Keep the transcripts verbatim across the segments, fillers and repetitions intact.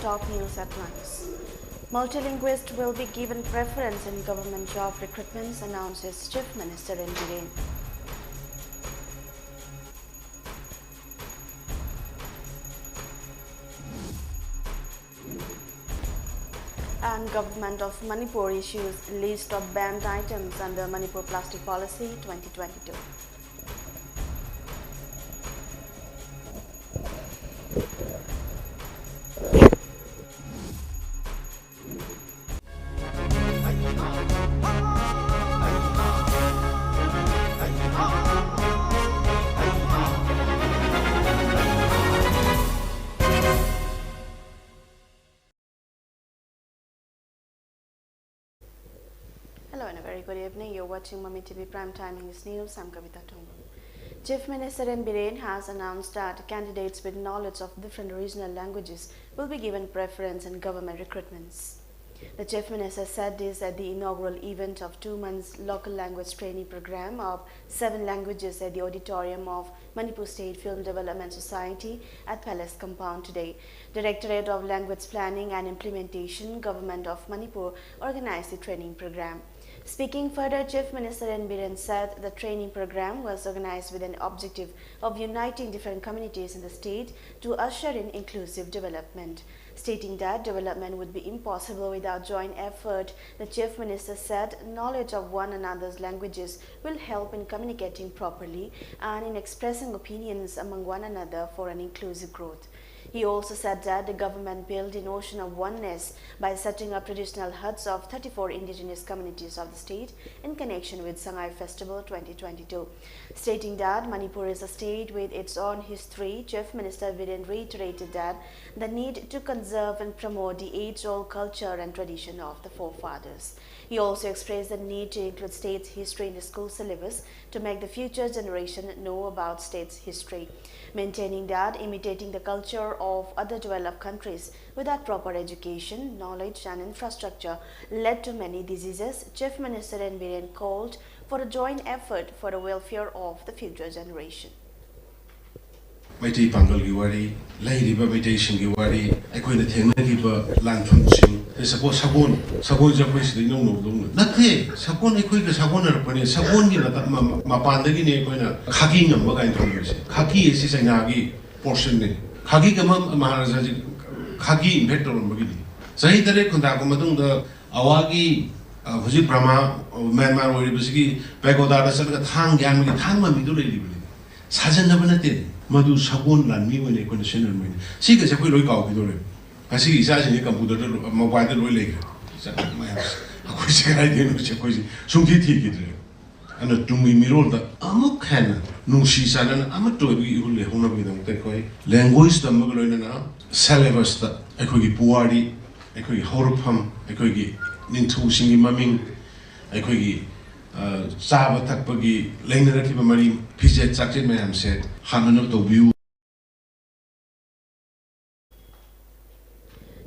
Top news headlines. Multilingualists will be given preference in government job recruitments, announces Chief Minister N Biren. And Government of Manipur issues list of banned items under Manipur Plastic Policy twenty twenty-two. Hello and a very good evening. You're watching Mami T V Prime Time English News. I'm Kavita Tongul. Chief Minister N Biren has announced that candidates with knowledge of different regional languages will be given preference in government recruitments. The Chief Minister said this at the inaugural event of two months local language training program of seven languages at the auditorium of Manipur State Film Development Society at Palace Compound today. Directorate of Language Planning and Implementation, Government of Manipur, organized the training program. Speaking further, Chief Minister N Biren said the training program was organized with an objective of uniting different communities in the state to usher in inclusive development. Stating that development would be impossible without joint effort, the Chief Minister said knowledge of one another's languages will help in communicating properly and in expressing opinions among one another for an inclusive growth. He also said that the government built the notion of oneness by setting up traditional huts of thirty-four indigenous communities of the state in connection with Sangai Festival twenty twenty-two. Stating that Manipur is a state with its own history, Chief Minister Biren reiterated that the need to conserve and promote the age-old culture and tradition of the forefathers. He also expressed the need to include states' history in the school syllabus to make the future generation know about states' history. Maintaining that imitating the culture of other developed countries without proper education, knowledge and infrastructure led to many diseases, Chief Minister N Biren called for a joint effort for the welfare of the future generation. Meitei ꯄꯥꯡꯒꯜꯒꯤ ꯋꯥꯔꯤ, ꯂꯩꯔꯤꯕ ꯃꯩꯇꯩꯁꯤꯡꯒꯤ ꯋꯥꯔꯤ, ꯑꯩꯈꯣꯏꯅ ꯊꯦꯡꯅꯈꯤꯕ ꯂꯥꯟꯐꯝꯁꯤꯡ, suppose ꯁꯒꯣꯜ, ꯁꯒꯣꯜꯁꯦ ꯑꯩꯈꯣꯏ ꯁꯤꯗ ꯏꯅꯧ ꯅꯧꯕꯗꯧꯅ ꯅꯠꯇꯦ꯫ ꯁꯒꯣꯜ ꯑꯩꯈꯣꯏꯒ ꯁꯥꯒꯣꯟꯅꯔꯛꯄꯅꯦ꯫ ꯁꯒꯣꯜꯒꯤ ꯃꯇꯝ ꯃ-, ꯃꯄꯥꯟꯗꯒꯤꯅꯦ ꯑꯩꯈꯣꯏꯅ ꯈꯥꯀꯤ ꯉꯝꯕ ꯀꯥꯏꯅ ꯐꯪꯉꯤꯁꯦ꯫ ꯈꯥꯀꯤ ꯑꯁꯤ ꯆꯩꯅꯥꯒꯤ ꯄꯣꯔꯁꯟꯅꯦ꯫ ꯈꯥꯀꯤ ꯀꯃ ꯃꯍꯥꯔꯥꯖꯥꯁꯤ ꯈꯥꯀꯤ ꯏꯟꯚꯦꯠ ꯇꯧꯔꯝꯕꯒꯤꯅꯤ꯫ ꯆꯍꯤ ꯇꯔꯦꯠ ꯈꯨꯟꯇꯥꯛꯄ ꯃꯇꯨꯡꯗ ꯑꯋꯥꯒꯤ, ꯑ, ꯍꯧꯖꯤꯛ ꯕ꯭ꯔꯃꯥ, ꯑ, ꯃ꯭ꯌꯥꯟꯃꯥꯔ ꯑꯣꯏꯔꯤꯕꯁꯤꯒꯤ ꯄꯦꯒꯣꯗꯥꯗ ꯆꯠꯂꯒ ꯊꯥꯡ ꯌꯥꯟꯕꯒꯤ ꯊꯥꯡ ꯃꯃꯤꯗꯨ ꯂꯩꯔꯤꯕꯅꯤ꯫ ꯁꯥꯖꯟꯅꯕ ꯅꯠꯇꯦ꯫ ꯃꯗꯨ ꯁꯒꯣꯜ ꯂꯥꯟꯃꯤ ꯑꯣꯏꯅ ꯑꯩꯈꯣꯏꯅ ꯁꯤꯖꯤꯟꯅꯔꯝꯕꯅꯤ꯫ ꯁꯤꯒꯁꯦ ꯑꯩꯈꯣꯏ ꯂꯣꯏ ꯀꯥꯎꯈꯤꯗꯧꯔꯦ꯫ ꯉꯁꯤꯒꯤ ꯏꯆꯥꯁꯤꯡꯁꯦ ꯀꯝꯄ꯭ꯌꯨꯇꯔꯗ ꯂꯣꯏ, ꯃꯣꯕꯥꯏꯜꯗ ꯂꯣꯏ ꯂꯩꯈ꯭ꯔꯦ꯫ ꯏꯆꯥ ꯃꯌꯥꯝꯁꯦ꯫ ꯑꯩꯈꯣꯏꯁꯦ ꯀꯗꯥꯏꯗꯩꯅꯣ ꯁꯤ ꯑꯩꯈꯣꯏꯁꯦ ꯁꯨꯡꯊꯤ ꯊꯤꯈꯤꯗ꯭ꯔꯦ꯫ ꯑꯗꯨꯅ ꯇꯨꯡꯒꯤ ꯃꯤꯔꯣꯜꯗ ꯑꯃꯨꯛ ꯍꯦꯟꯅ ꯅꯨꯡꯁꯤ ꯆꯥꯟꯅꯅ ꯑꯃꯠꯇ ꯑꯣꯏꯕꯒꯤ ꯏꯍꯨꯜ ꯂꯩꯍꯧꯅꯕꯒꯤꯗꯃꯛꯇ ꯑꯩꯈꯣꯏ ꯂꯦꯡꯒ꯭ꯋꯦꯖ ꯇꯝꯕꯒ ꯂꯣꯏꯅꯅ ꯁꯦꯂꯦꯕꯁꯇ ꯑꯩꯈꯣꯏꯒꯤ ꯄꯨꯋꯥꯔꯤ, ꯑꯩꯈꯣꯏꯒꯤ ꯍꯧꯔꯛꯐꯝ, ꯑꯩꯈꯣꯏꯒꯤ ꯅꯤꯡꯊꯧꯁꯤꯡꯒꯤ ꯃꯃꯤꯡ, ꯑꯩꯈꯣꯏꯒꯤ, ꯑ, ꯆꯥꯕ ꯊꯛꯄꯒꯤ ꯂꯩꯅꯔꯛꯈꯤꯕ ꯃꯔꯤ, ꯐꯤꯖꯦꯠ ꯆꯥꯛꯆꯦꯠ ꯃꯌꯥꯝꯁꯦ ꯍꯥꯞꯅꯅꯕ ꯇꯧꯕꯤꯌꯨ꯫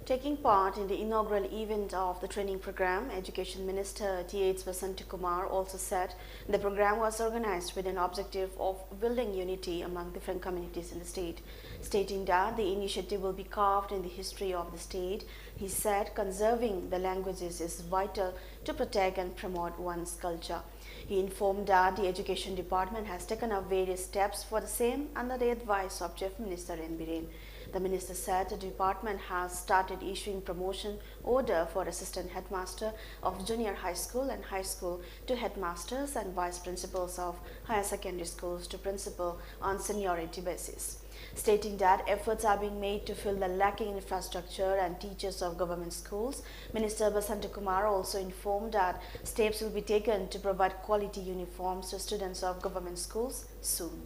Taking part in the inaugural event of the training program, Education Minister T H Basanta Kumar also said the program was organized with an objective of building unity among different communities in the state. Stating that the initiative will be carved in the history of the state, he said conserving the languages is vital to protect and promote one's culture. He informed that the Education Department has taken up various steps for the same under the advice of Chief Minister N Biren. The minister said the department has started issuing promotion order for assistant headmaster of junior high school and high school to headmasters and vice principals of higher secondary schools to principal on seniority basis. Stating that efforts are being made to fill the lacking infrastructure and teachers of government schools, Minister Basanta Kumar also informed that steps will be taken to provide quality uniforms to students of government schools soon.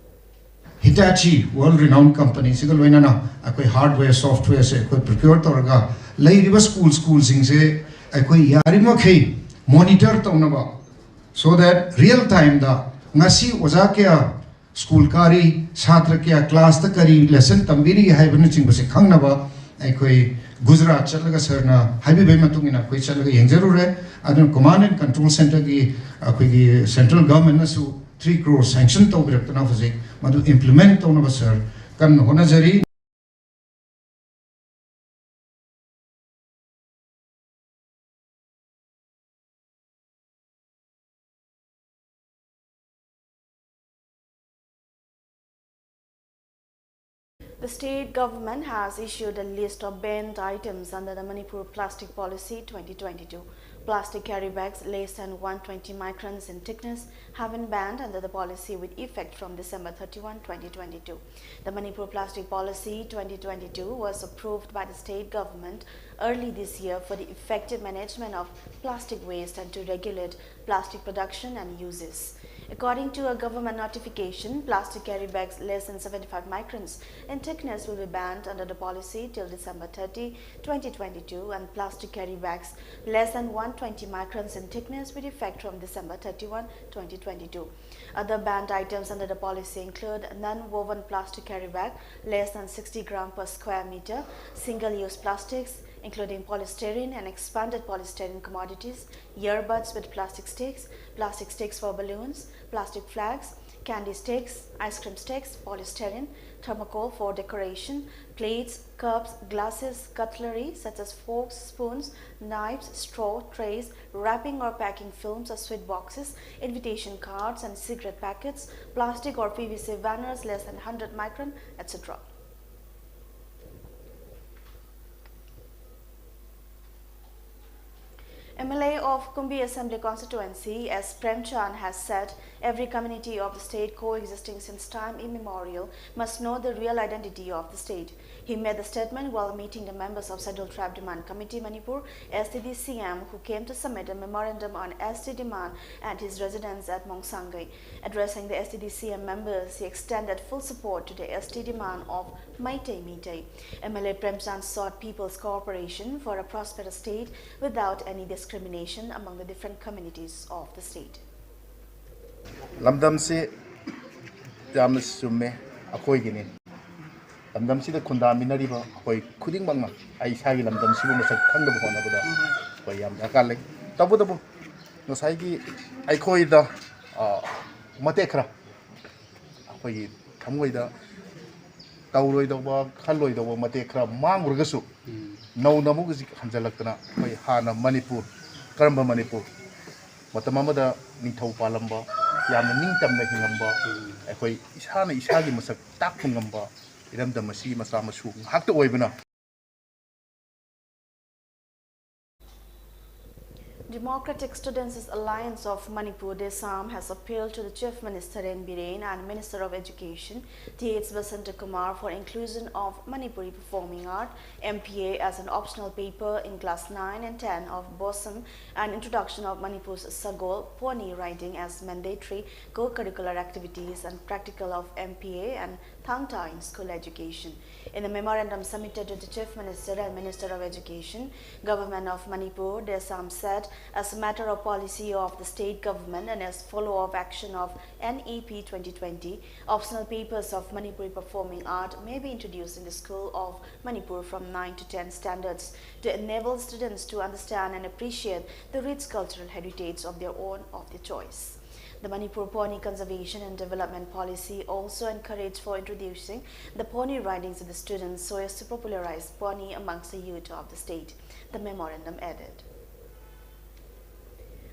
Hitachi, world renowned company ꯁꯤꯒ ꯂꯣꯏꯅꯅ ꯑꯩꯈꯣꯏ hardware software ꯁꯦ ꯑꯩꯈꯣꯏ procure ꯇꯧꯔꯒ ꯂꯩꯔꯤꯕ school school ꯁꯤꯡꯁꯦ ꯑꯩꯈꯣꯏ ꯌꯥꯔꯤꯃꯈꯩ monitor ꯇꯧꯅꯕ, so that real time ꯗ ꯉꯁꯤ ꯑꯣꯖꯥ ꯀꯌꯥ school ꯀꯥꯔꯤ, ꯁꯥꯇ꯭ꯔ ꯀꯌꯥ class ꯇ ꯀꯔꯤ lesson ꯇꯝꯕꯤꯔꯤ ꯍꯥꯏꯕꯅꯆꯤꯡꯕꯁꯦ ꯈꯪꯅꯕ ꯑꯩꯈꯣꯏ ꯒꯨꯖꯔꯥꯠ ꯆꯠꯂꯒ sir ꯅ ꯍꯥꯏꯕꯤꯕꯒꯤ ꯃꯇꯨꯡ ꯏꯟꯅ ꯑꯩꯈꯣꯏ ꯆꯠꯂꯒ ꯌꯦꯡꯖꯔꯨꯔꯦ꯫ ꯑꯗꯨꯅ command and control center ꯒꯤ ꯑꯩꯈꯣꯏꯒꯤ central government ꯅꯁꯨ three crore sanction ꯇꯧꯕꯤꯔꯛꯇꯅ ꯍꯧꯖꯤꯛ ꯃꯗꯨ implement ꯇꯧꯅꯕ sir ꯀꯟꯅ ꯍꯣꯠꯅꯖꯔꯤ꯫ The state government has issued a list of banned items under the Manipur Plastic Policy twenty twenty-two. Plastic carry bags less than one twenty microns in thickness have been banned under the policy with effect from December thirty-one, twenty twenty-two. The Manipur Plastic Policy twenty twenty-two was approved by the state government early this year for the effective management of plastic waste and to regulate plastic production and uses. According to a government notification, plastic carry bags less than seventy-five microns in thickness will be banned under the policy till December thirty, twenty twenty-two, and plastic carry bags less than one twenty microns in thickness with effect from December thirty-one, twenty twenty-two. Other banned items under the policy include non-woven plastic carry bag less than sixty gram per square meter, single-use plastics, including polystyrene and expanded polystyrene commodities, earbuds with plastic sticks, plastic sticks for balloons, plastic flags, candy sticks, ice cream sticks, polystyrene, thermocol for decoration, plates, cups, glasses, cutlery such as forks, spoons, knives, straw, trays, wrapping or packing films or sweet boxes, invitation cards and cigarette packets, plastic or P V C banners less than one hundred micron, et cetera. M L A of Kumbi Assembly Constituency, S Premchand, has said every community of the state coexisting since time immemorial must know the real identity of the state. He made the statement while meeting the members of Scheduled Tribe Demand Committee Manipur, S T D C M, who came to submit a memorandum on S T demand at his residence at Mongsangai. Addressing the S T D C M members, he extended full support to the S T demand of Meitei Meitei. M L A Premchand sought people's cooperation for a prosperous state without any discrimination among the different communities of the state. ꯂꯝꯗꯝꯁꯤ ꯌꯥꯝꯅ ꯆꯨꯝꯃꯦ, ꯑꯩꯈꯣꯏꯒꯤꯅꯤ꯫ ꯂꯝꯗꯝꯁꯤꯗ ꯈꯨꯟꯗꯥꯃꯤꯟꯅꯔꯤꯕ ꯑꯩꯈꯣꯏ ꯈꯨꯗꯤꯡꯃꯛꯅ ꯑꯩ ꯏꯁꯥꯒꯤ ꯂꯝꯗꯝꯁꯤꯕꯨ ꯃꯁꯛ ꯈꯪꯅꯕ ꯍꯣꯠꯅꯕꯗ ꯑꯩꯈꯣꯏ ꯌꯥꯝ ꯗꯔꯀꯥꯔ ꯂꯩ꯫ ꯇꯧꯕꯇꯕꯨ ꯉꯁꯥꯏꯒꯤ ꯑꯩꯈꯣꯏꯗ, ꯑ, ꯃꯇꯦꯛ ꯈꯔ ꯑꯩꯈꯣꯏꯒꯤ ꯊꯃꯣꯏꯗ ꯇꯧꯔꯣꯏꯗꯧꯕ, ꯈꯜꯂꯣꯏꯗꯧꯕ ꯃꯇꯦꯛ ꯈꯔ ꯃꯥꯡꯉꯨꯔꯒꯁꯨ, ꯎꯝ꯫ ꯅꯧꯅ ꯑꯃꯨꯛ ꯍꯧꯖꯤꯛ ꯍꯟꯖꯜꯂꯛꯇꯅ ꯑꯩꯈꯣꯏ ꯍꯥꯟꯅ ꯃꯅꯤꯄꯨꯔ, ꯀꯔꯝꯕ ꯃꯅꯤꯄꯨꯔ? ꯃꯇꯝ ꯑꯃꯗ ꯅꯤꯡꯊꯧ ꯄꯥꯜꯂꯝꯕ, ꯌꯥꯝꯅ ꯅꯤꯡꯇꯝꯅ ꯍꯤꯡꯉꯝꯕ, ꯎꯝ꯫ ꯑꯩꯈꯣꯏ ꯏꯁꯥꯅ ꯏꯁꯥꯒꯤ ꯃꯁꯛ ꯇꯥꯛꯄ ꯉꯝꯕ ꯏꯔꯝꯗꯝ ꯑꯁꯤꯒꯤ ꯃꯆꯥ ꯃꯁꯨ ꯉꯥꯛꯇ ꯑꯣꯏꯕꯅ, Democratic Students' Alliance of Manipur, DESAM, has appealed to the Chief Minister N Biren and Minister of Education T H Basanta Kumar for inclusion of Manipuri Performing Art, M P A, as an optional paper in class nine and ten of BOSM and introduction of Manipur's Sagol Pony riding as mandatory co-curricular activities and practical of M P A and Thangta in school education. In a memorandum submitted to the Chief Minister and Minister of Education, Government of Manipur, DESAM said, as a matter of policy of the state government and as follow-up action of N E P twenty twenty, optional papers of Manipuri performing art may be introduced in the school of Manipur from nine to ten standards to enable students to understand and appreciate the rich cultural heritage of their own, of their choice. The Manipur Pony Conservation and Development Policy also encouraged for introducing the pony ridings to the students so as to popularize pony amongst the youth of the state, the memorandum added.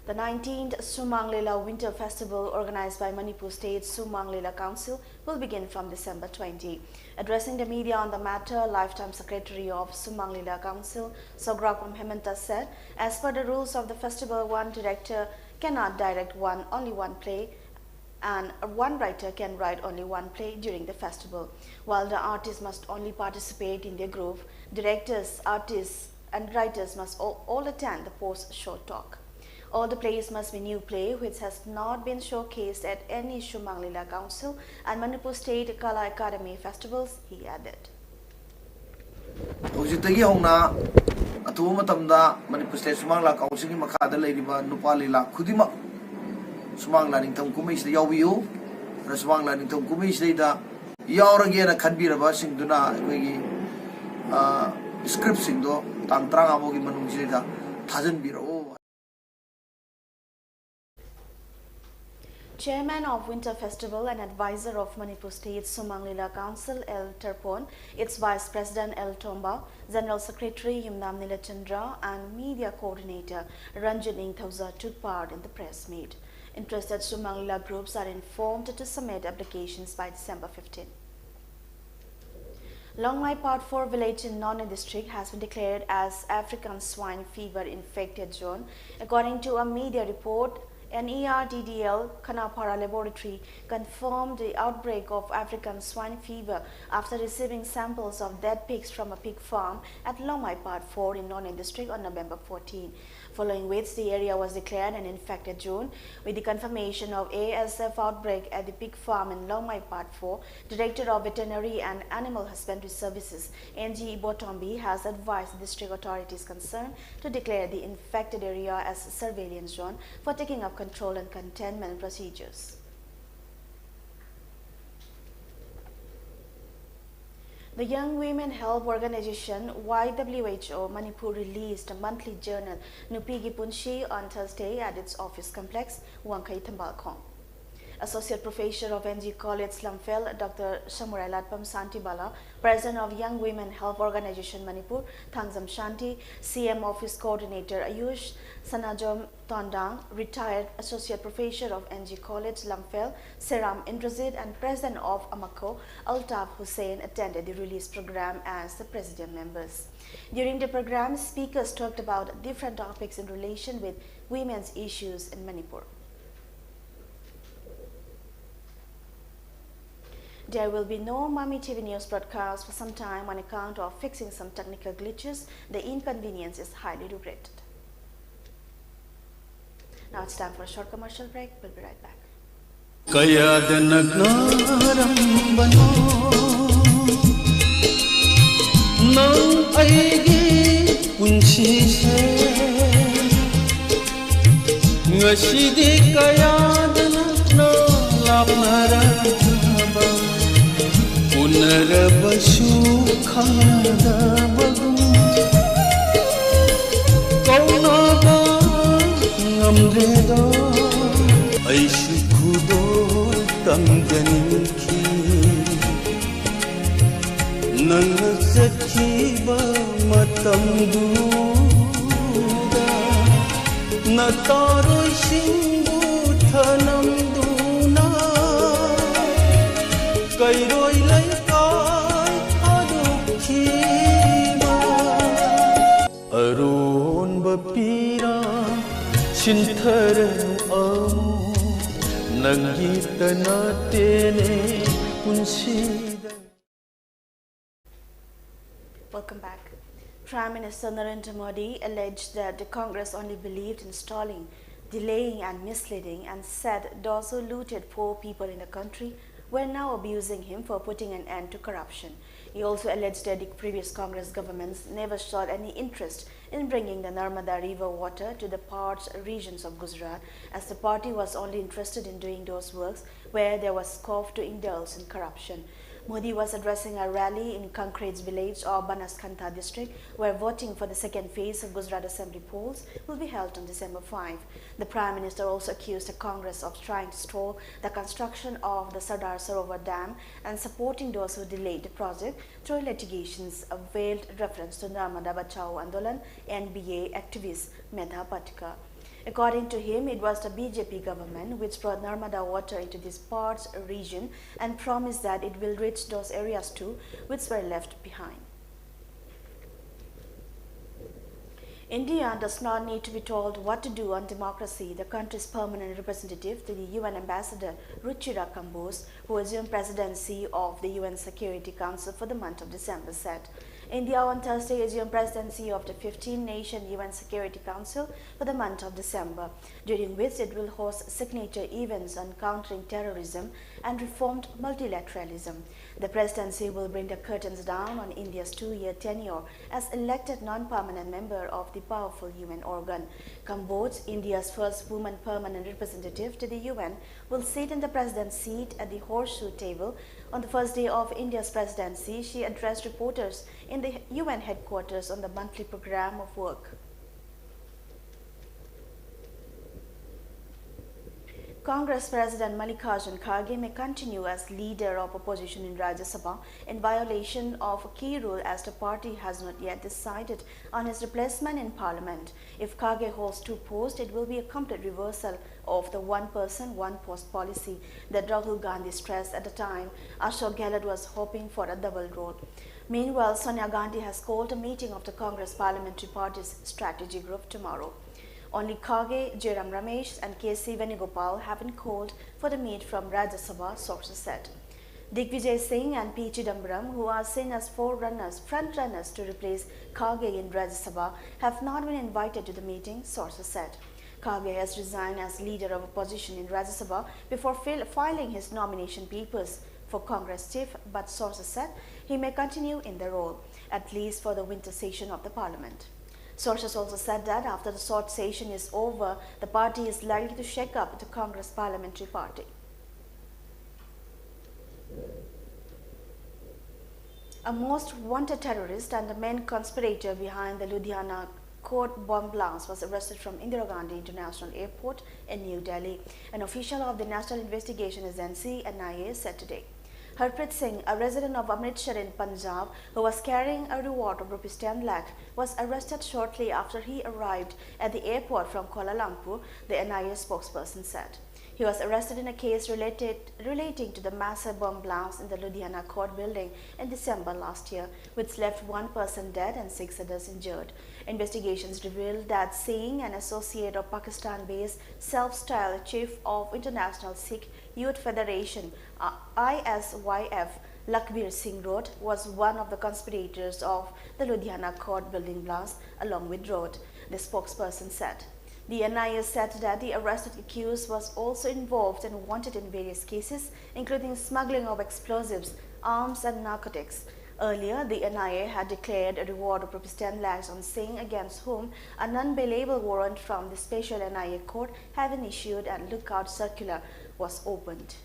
The nineteenth Sumang Lila Winter Festival, organized by Manipur State Sumang Lila Council, will begin from December twenty. Addressing the media on the matter, lifetime secretary of Sumang Lila Council, Sograkom Hemanta, said, as per the rules of the festival, one director cannot direct one, only one play, and one writer can write only one play during the festival. While the artists must only participate in their group, directors, artists, and writers must all, all attend the post show talk. All the plays must be new play which has not been showcased at any Sumang Lila Council and Manipur State Kala Academy festivals, he added. ꯍꯧꯖꯤꯛꯇꯒꯤ ꯍꯧꯅ ꯑꯊꯨꯕ ꯃꯇꯝꯗ Manipur state ꯁꯨꯃꯥꯡ ꯂꯤꯂꯥ ꯀꯥꯎꯟꯁꯤꯜꯒꯤ ꯃꯈꯥꯗ ꯂꯩꯔꯤꯕ ꯅꯨꯄꯥ ꯂꯤꯂꯥ ꯈꯨꯗꯤꯡꯃꯛ ꯁꯨꯃꯥꯡ ꯂꯤꯂꯥ ꯅꯤꯡꯊꯧ ꯀꯨꯝꯍꯩꯁꯤꯗ ꯌꯥꯎꯕꯤꯌꯨ꯫ ꯑꯗꯨꯅ ꯁꯨꯃꯥꯡ ꯂꯤꯂꯥ ꯅꯤꯡꯊꯧ ꯀꯨꯝꯍꯩꯁꯤꯗꯩꯗ ꯌꯥꯎꯔꯒꯦꯅ ꯈꯟꯕꯤꯔꯕꯁꯤꯡꯗꯨꯅ ꯑꯩꯈꯣꯏꯒꯤ, ꯑ, scriptꯁꯤꯡꯗꯣ ꯇꯥꯡ ꯇꯔꯥꯃꯉꯥ ꯐꯥꯎꯒꯤ ꯃꯅꯨꯡꯁꯤꯗꯩꯗ ꯊꯥꯖꯤꯟꯕꯤꯔꯛꯎ꯫ Chairman of Winter Festival and advisor of Manipur State Sumang Lila Council L Tarpon, its Vice President L Tomba, General Secretary Yumnam Nilachandra, and Media Coordinator Ranjan Ingthauza took part in the press meet. Interested Sumang Lila groups are informed to submit applications by December fifteen. Longmai Part four village in Noney district has been declared as African swine fever infected zone. According to a media report, N E R D D L Khanapara laboratory confirmed the outbreak of African swine fever after receiving samples of dead pigs from a pig farm at Longmai Part four in Noney district on November fourteen. Following which, the area was declared an infected zone. With the confirmation of A S F outbreak at the pig farm in Longmai Part four, Director of Veterinary and Animal Husbandry Services, N G Ibotombi, has advised district authorities concerned to declare the infected area as surveillance zone for taking up control and containment procedures. The Young Women Health Organization, Y W H O Manipur, released a monthly journal, Nupigi Punshi, on Thursday at its office complex, Wangkhei Thambalkhong. Associate Professor of N G College Lamphel, Doctor Shamurailatpam Santibala, President of Young Women Health Organization Manipur, Thangzam Shanti, C M Office Coordinator Ayush, Sanajom Tondang, retired Associate Professor of N G College Lamphel, Seram Indrajit, and President of AMACO, Altaf Hussain, attended the release program as the president members. During the program, speakers talked about different topics in relation with women's issues in Manipur. There will be no Mami T V news broadcast for some time on account of fixing some technical glitches. The inconvenience is highly regretted. Now it's time for a short commercial break. We'll be right back. ꯀꯌꯥꯗ ꯅꯛꯅꯔꯝꯕꯅꯣ ꯅꯪ ꯑꯩꯒꯤ ꯄꯨꯟꯁꯤꯁꯦ? ꯉꯁꯤꯗꯤ ꯀꯌꯥꯗ ꯅꯛꯅ ꯂꯥꯞꯅꯔꯕ, ꯎꯅꯔꯕꯁꯨ ꯈꯪꯅꯗꯕꯒꯨꯝ ꯀꯧꯅꯕ ꯉꯝꯗ꯭ꯔꯦꯗꯣ꯫ ꯑꯩꯁꯨ ꯈꯨ ꯇꯝꯖꯅꯤꯡꯈꯤ꯫ ꯅꯪꯅ ꯆꯠꯈꯤꯕ ꯃꯇꯝꯗꯨꯗ ꯅꯇꯥꯔꯣꯏꯁꯤꯡꯕꯨ ꯊꯅꯝꯗꯨꯅ ꯀꯩꯔꯣꯏ ꯂꯩꯀꯥꯏ ꯊꯥꯗꯣꯛꯈꯤꯕ꯫ ꯑꯔꯣꯟꯕ ꯄꯤꯔꯥ ꯁꯤꯟꯊꯔꯅꯨ ꯑꯃꯨꯛ, ꯅꯪꯒꯤꯇ ꯅꯠꯇꯦꯅꯦ ꯄꯨꯟꯁꯤꯗ꯫ Welcome back. Prime Minister Narendra Modi alleged that the Congress only believed in stalling, delaying and misleading, and said those who looted poor people in the country were now abusing him for putting an end to corruption. He also alleged that the previous Congress governments never showed any interest in bringing the Narmada River water to the parched regions of Gujarat, as the party was only interested in doing those works where there was scope to indulge in corruption. Modi was addressing a rally in Kankrez village of Banaskantha district, where voting for the second phase of Gujarat Assembly polls will be held on December five. The Prime Minister also accused the Congress of trying to stall the construction of the Sardar Sarovar Dam and supporting those who delayed the project through litigations, a veiled reference to Narmada Bachao Andolan, N B A activist Medha Patkar. According to him, it was the B J P government which brought Narmada water into this parched region and promised that it will reach those areas too, which were left behind. India does not need to be told what to do on democracy, the country's permanent representative to the U N ambassador Ruchira Kamboj, who assumed presidency of the U N Security Council for the month of December, said. India on Thursday assumed presidency of the fifteen-nation U N Security Council for the month of December, during which it will host signature events on countering terrorism and reformed multilateralism. The presidency will bring the curtains down on India's two-year tenure as elected non-permanent member of the powerful U N organ. Kamboj, India's first woman permanent representative to the U N, will sit in the president's seat at the horseshoe table. On the first day of India's presidency, she addressed reporters in the U N headquarters on the monthly program of work. Congress President Mallikarjun Kharge may continue as leader of opposition in Rajya Sabha in violation of a key rule, as the party has not yet decided on his replacement in parliament. If Kharge holds two posts, it will be a complete reversal of the one person, one post policy that Rahul Gandhi stressed at the time Ashok Gehlot was hoping for a double role. Meanwhile, Sonia Gandhi has called a meeting of the Congress Parliamentary Party's strategy group tomorrow. Only Kharge, Jairam Ramesh and K C Venugopal have been called for the meet from Rajya Sabha, sources said. Digvijay Singh and P Chidambaram, who are seen as forerunners, frontrunners to replace Kharge in Rajya Sabha, have not been invited to the meeting, sources said. Kharge has resigned as leader of opposition in Rajya Sabha before fil- filing his nomination papers for Congress chief, but sources said he may continue in the role, at least for the winter session of the parliament. Sources also said that after the short session is over, the party is likely to shake up the Congress parliamentary party. A most wanted terrorist and the main conspirator behind the Ludhiana court bomb blast was arrested from Indira Gandhi International Airport in New Delhi, an official of the National Investigation Agency, N I A, said today. Harpreet Singh, a resident of Amritsar in Punjab, who was carrying a reward of rupees ten lakh, was arrested shortly after he arrived at the airport from Kuala Lumpur, the N I A spokesperson said. He was arrested in a case related, relating to the massive bomb blast in the Ludhiana court building in December last year, which left one person dead and six others injured. Investigations revealed that Singh, an associate of Pakistan-based self-styled chief of International Sikh Youth Federation, uh, I S Y F, Lakhbir Singh Roat, was one of the conspirators of the Ludhiana court building blast, along with Roat, the spokesperson said. The N I A said that the arrested accused was also involved and wanted in various cases, including smuggling of explosives, arms, and narcotics. Earlier, the N I A had declared a reward of rupees ten lakhs on Singh, against whom a non-bailable warrant from the special N I A court had been issued and lookout circular was opened.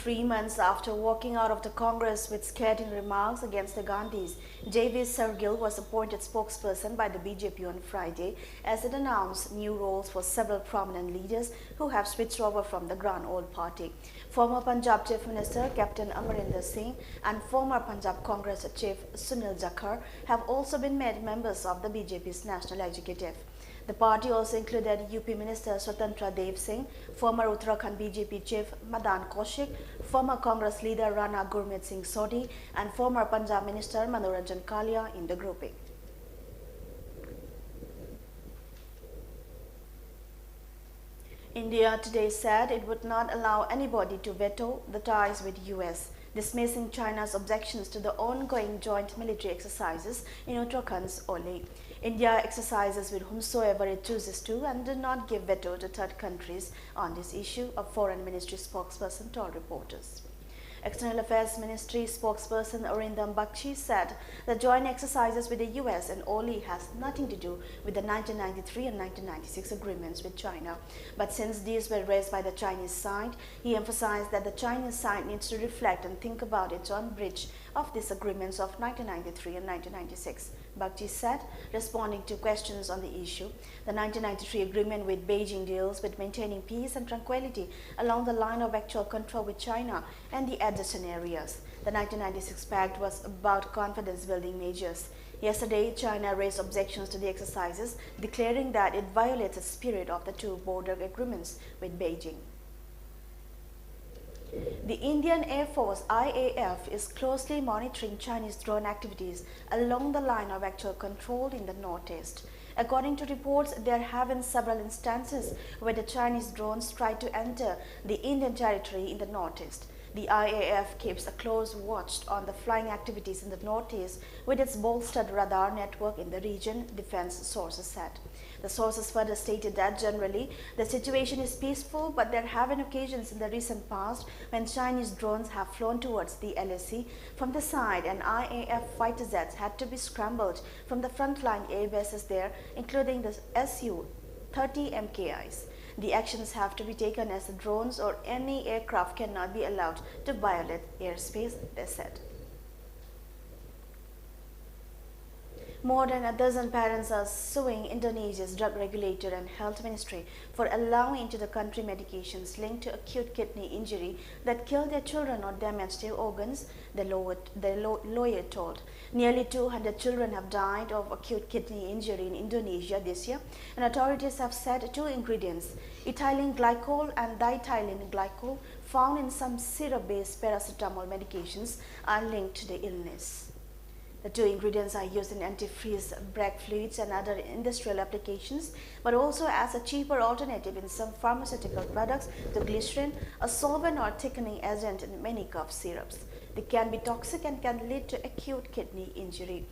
Three months after walking out of the Congress with scathing remarks against the Gandhis, J V Shargil was appointed spokesperson by the B J P on Friday, as it announced new roles for several prominent leaders who have switched over from the Grand Old Party. Former Punjab Chief Minister Captain Amarinder Singh and former Punjab Congress Chief Sunil Jakhar have also been made members of the B J P's national executive. The party also included U P Minister Swatantra Dev Singh, former Uttarakhand B J P chief Madan Kaushik, former Congress leader Rana Gurmeet Singh Sodhi, and former Punjab Minister Manoranjan Kalia in the grouping. India today said it would not allow anybody to veto the ties with U S, dismissing China's objections to the ongoing joint military exercises in Uttarakhand's Oli. India exercises with whomsoever it chooses to and did not give veto to third countries on this issue, a foreign ministry spokesperson told reporters. External Affairs Ministry spokesperson Arindam Bagchi said the joint exercises with the U S and Oli has nothing to do with the nineteen ninety-three and nineteen ninety-six agreements with China. But since these were raised by the Chinese side, he emphasized that the Chinese side needs to reflect and think about its own breach of these agreements of nineteen ninety-three and nineteen ninety-six. Bagchi said, responding to questions on the issue, the nineteen ninety-three agreement with Beijing deals with maintaining peace and tranquility along the line of actual control with China and the adjacent areas. The nineteen ninety-six pact was about confidence-building measures. Yesterday, China raised objections to the exercises, declaring that it violates the spirit of the two border agreements with Beijing. The Indian Air Force, I A F, is closely monitoring Chinese drone activities along the line of actual control in the northeast. According to reports, there have been several instances where the Chinese drones tried to enter the Indian territory in the northeast. The I A F keeps a close watch on the flying activities in the northeast with its bolstered radar network in the region, defense sources said. The sources further stated that generally the situation is peaceful, but there have been occasions in the recent past when Chinese drones have flown towards the L A C from the side, and I A F fighter jets had to be scrambled from the frontline air bases there, including the S U thirty M K Is. The actions have to be taken as the drones or any aircraft cannot be allowed to violate airspace, they said. More than a dozen parents are suing Indonesia's drug regulator and health ministry for allowing into the country medications linked to acute kidney injury that kill their children or damage their organs, the, law- the law- lawyer told. Nearly two hundred children have died of acute kidney injury in Indonesia this year, and authorities have said two ingredients, ethylene glycol and diethylene glycol, found in some syrup based paracetamol medications, are linked to the illness. The two ingredients are used in antifreeze, brake fluids, and other industrial applications, but also as a cheaper alternative in some pharmaceutical products to glycerin, a solvent or thickening agent in many cough syrups. They can be toxic and can lead to acute kidney injury.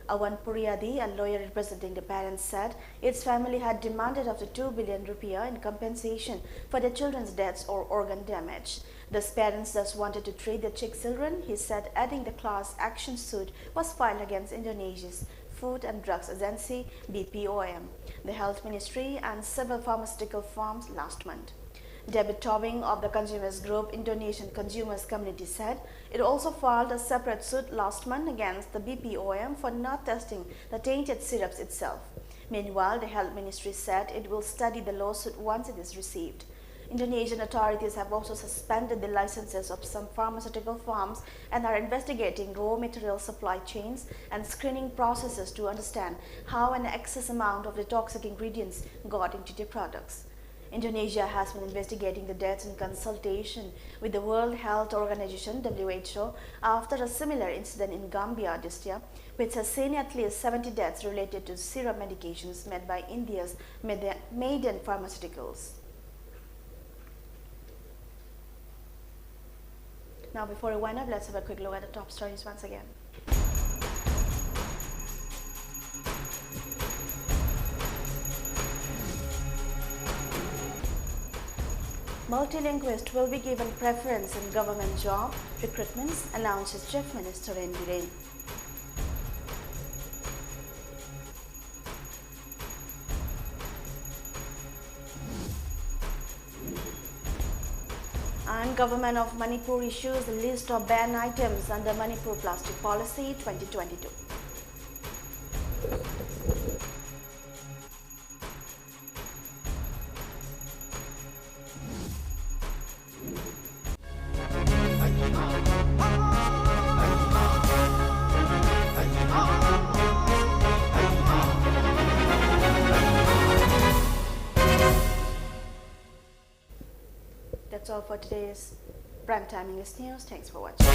Awan Puriadi, a lawyer representing the parents, said its family had demanded up to two billion rupiah in compensation for their children's deaths or organ damage. These parents just wanted to treat their sick children, he said, adding the class action suit was filed against Indonesia's Food and Drugs Agency, B P O M, the health ministry, and several pharmaceutical firms last month. David Tobing of the consumers group Indonesian Consumers Community said it also filed a separate suit last month against the B P O M for not testing the tainted syrups itself. Meanwhile, the health ministry said it will study the lawsuit once it is received. Indonesian authorities have also suspended the licenses of some pharmaceutical firms and are investigating raw material supply chains and screening processes to understand how an excess amount of the toxic ingredients got into the products. Indonesia has been investigating the deaths in consultation with the World Health Organization, W H O, after a similar incident in Gambia this year, which has seen at least seventy deaths related to syrup medications made by India's Made- Maiden Pharmaceuticals. Now, before we wind up, let's have a quick look at the top stories once again. Multilinguist will be given preference in government job recruitments, announces Chief Minister N Biren. And Government of Manipur issues a list of banned items under Manipur Plastic Policy twenty twenty-two. That's all for today's Prime Time English News. Thanks for watching.